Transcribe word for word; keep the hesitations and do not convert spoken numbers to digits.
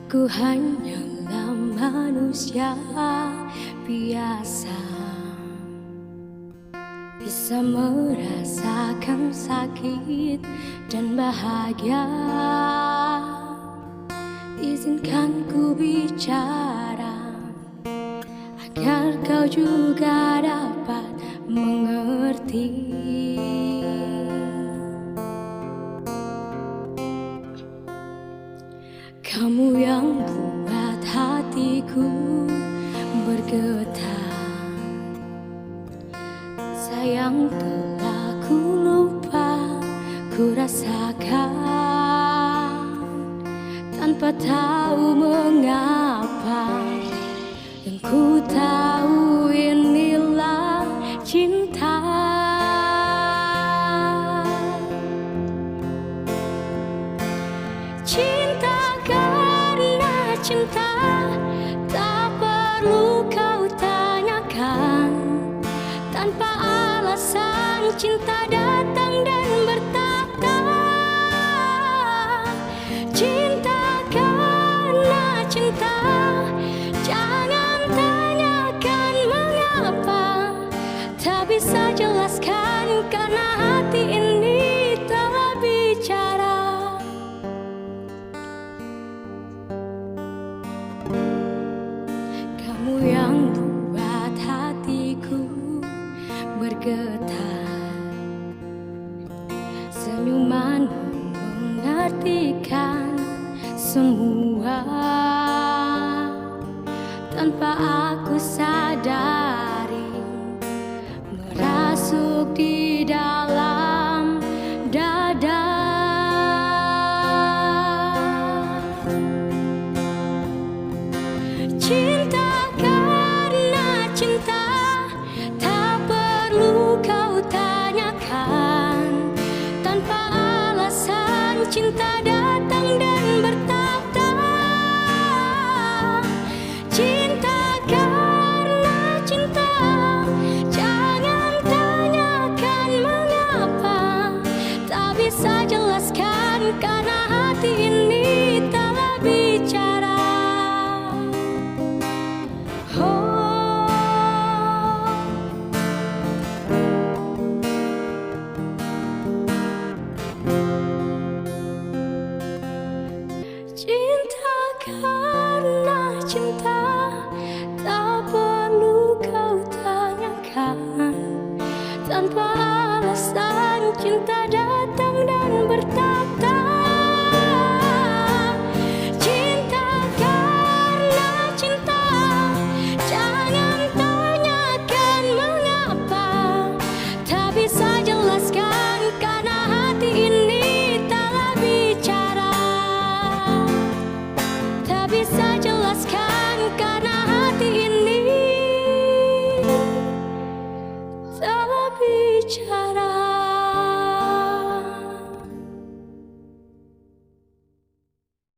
Ku hanyalah manusia biasa, bisa merasakan sakit dan bahagia. Izinkan ku bicara, agar kau juga dapat mengerti. Kamu yang buat hatiku bergetar. Sayang, telah ku lupa, ku rasakan tanpa tahu mengapa. Dan ku tahu inilah cinta. Cinta karena cinta, tak perlu kau tanyakan. Tanpa alasan cinta datang dan bertatap. Cinta karena cinta, jangan tanyakan mengapa. Tak bisa jelaskan karena hati ini telah bicara. Kamu yang buat hatiku bergetar. Senyumanmu mengartikan semua. Tanpa aku sadari, merasuk di dalam dada. Cinta karena cinta, tak perlu kau tanyakan. Tanpa alasan cinta datang dan bertatap. Cinta karena cinta, jangan tanyakan mengapa. Tak bisa jelaskan karena hati ini telah bicara. Oh. Cinta karena